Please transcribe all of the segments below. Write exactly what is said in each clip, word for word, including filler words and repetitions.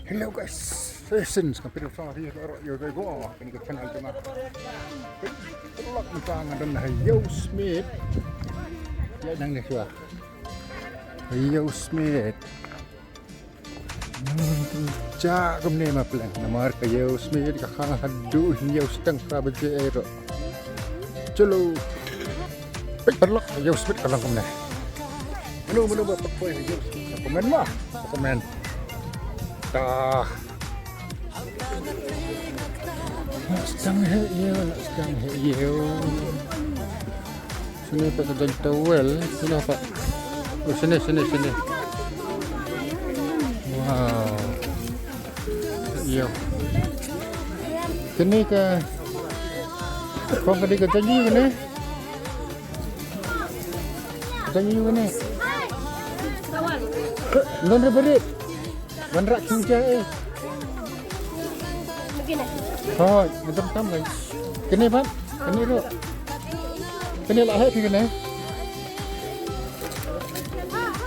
Hello guys, sessions kan pidum sama ri ro yo go go kan ka channel jama. Lok ni ka ngan don ha Ïew Smit. Ïa nang ni shuwa. Ïew Smit. Ja kumne ma pleng namar ka Ïew Smit ka khang haduh Ïew Stang ka baje ero. Chalo. Pek perlok Ïew Smit ka long kumne. Menu menu ba pek poi Ïew Smit. Komen ma. Komen. Ta. Stang he Ïew, stang he Ïew. Sini pakai kain towel, sini pak. Oh, sini, sini, sini. Wow. Ïew. Kini ka. Kong kadi ka janji kini. Janji kini. Ngan berit. Ban rak chung cha eh. Hoi, ngan tam tam lai. Kene ban, kene ro. Kene lah hai kene.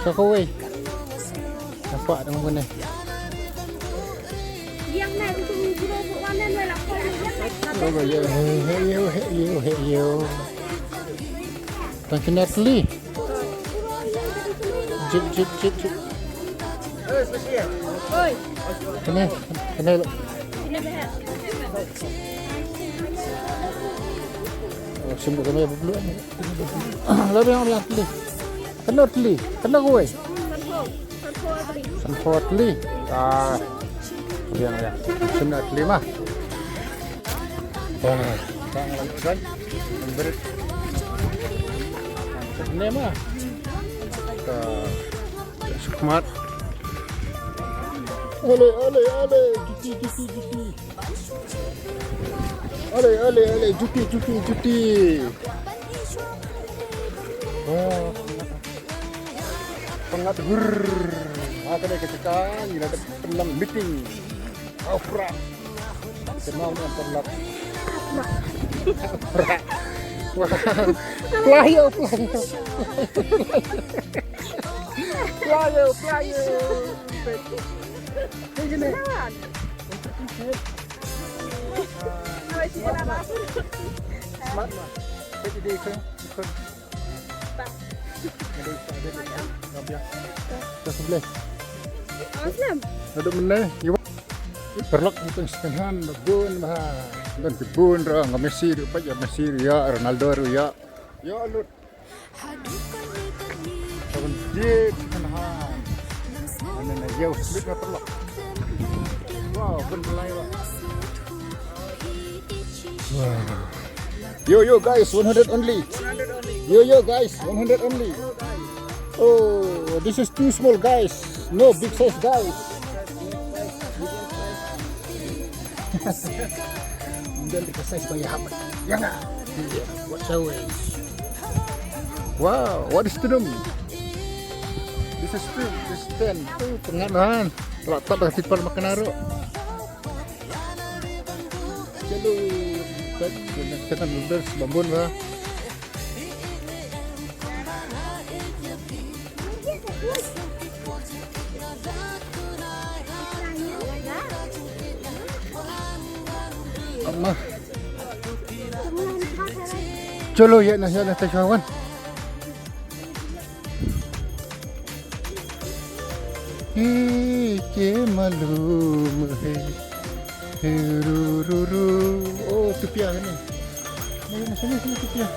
Sa ko wei. Nampak dengan kene. Ro ba ye he he yo he yo he yo. Tang kene tli. Jit, jit, jit, jit. Kene, kene lo. Oh, sumbu kami apa belum? Lebih yang yang tli. Kena tli, kena kue. Sanpho tli. Ah. Biang ya. Sumbu tli mah. Wah, kan, kan. Memberi. Ini mah. Ka Sukmat. Ale, ale, ale, juti, juti, juti. Ale, ale, ale, juti, juti, juti. Oh. Pengat hur. Apa deh kita kan, kita tenang meeting. Opera. Kenal dengan pernah. Opera. Wah. Playo, playo. Playo, playo. Ini gini. Smart, man. Jadi dia ikut, ikut. Ada, ada, ada. Rabiah. Dah sebelah. Awas, Lam. Ada menai. Iwa. Perlok ni pun second hand, bun bah. Dan kebun ra, ngamesi, rupa ya mesi, ya Ronaldo, ya. Ya, lut. Seven G second hand. Mana na, ya, split na perlok. Wow, pun belai, wah. Wow. Yo, yo, guys, one hundred only. Yo, yo, guys, one hundred only. Oh, this is too small, guys. No big size, guys. Then the size by half. Yang ah. What shall we? Wow, what is the name? This is two, this is ten. Oh, pengat man. Lah tak dah tipal makan arok. Chalo, kat, kat, kat, kat, bambun lah. Amma. Chalo, ya na, ya na, ta shawan. Hi, ke malum hai. Hi, ru, ru, ru. Oh, tu pia ni. Ni, ni, sini, sini, tu pia.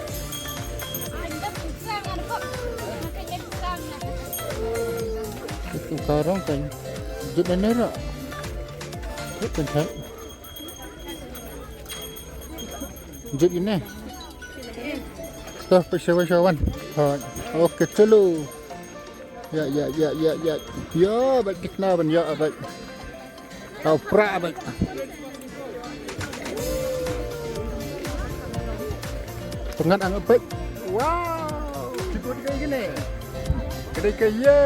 Itu karang kan. Jut na nera. Jut kan kan. Jut ini. Dah, persiapan, persiapan. Ha. Okey, chalo. Ya, ya, ya, ya, ya. Ya, baik, kita ban, ya, baik. Kau prak, baik. Pengat ang, baik. Wow, kita tiga gini. Kedai kayu.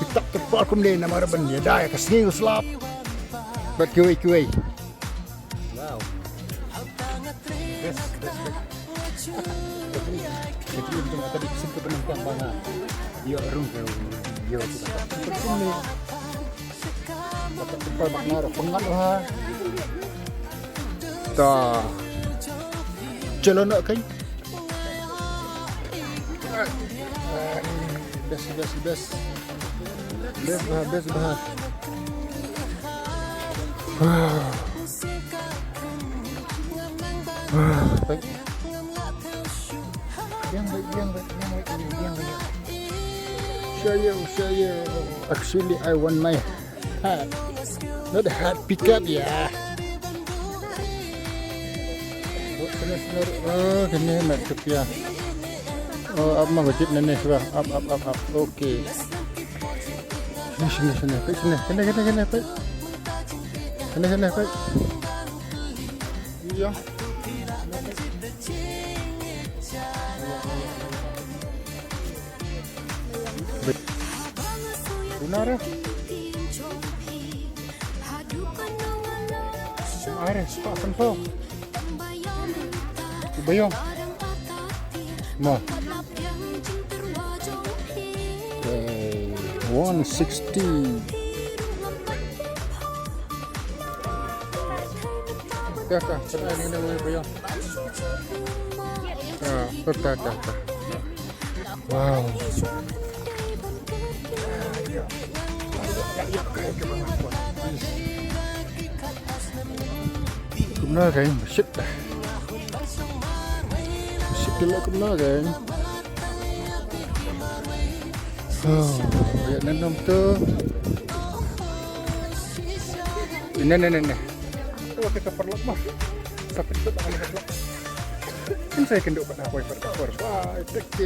Kita terpal kum ni nama raban ya, dah, ya, kesini uslap. Buat kiwi, kiwi. Wow. Best, best, best. Jadi, jadi, jadi, tadi pesen ke penumpang mana? Yo, rung, yo, yo. Pynban bak nar pyngan ha. Ta. Chalo na kan. Best, best, best. Best bah, best bah. Yang baik, yang baik, yang baik, yang baik. Saya, saya. Actually, I want my hat. Not hat pickup, yeah. Oh, kane, kane, oh, kane, mat tu pia. Oh, ap ma gojit nane sura. Ap, ap, ap, ap. Okay. Sini, sini, sini. Peit sini. Kane, kane, kane, peit. Kane, kane, peit. Iya. Benar ya. Air, pak sempong. Bayong. Ma. Okay, one sixty. Ta, ta, ta, ni na wei bayong. Ta, ta, ta, ta. Wow. Kumno kein, shit. Shit, kumno kein. Oh, ya, nanam tu. Ini, ini, ini. Oh, kita perlu mah. Sakit tu tangan kita. Kan saya kenduk pada apa yang pada. Bye, take care.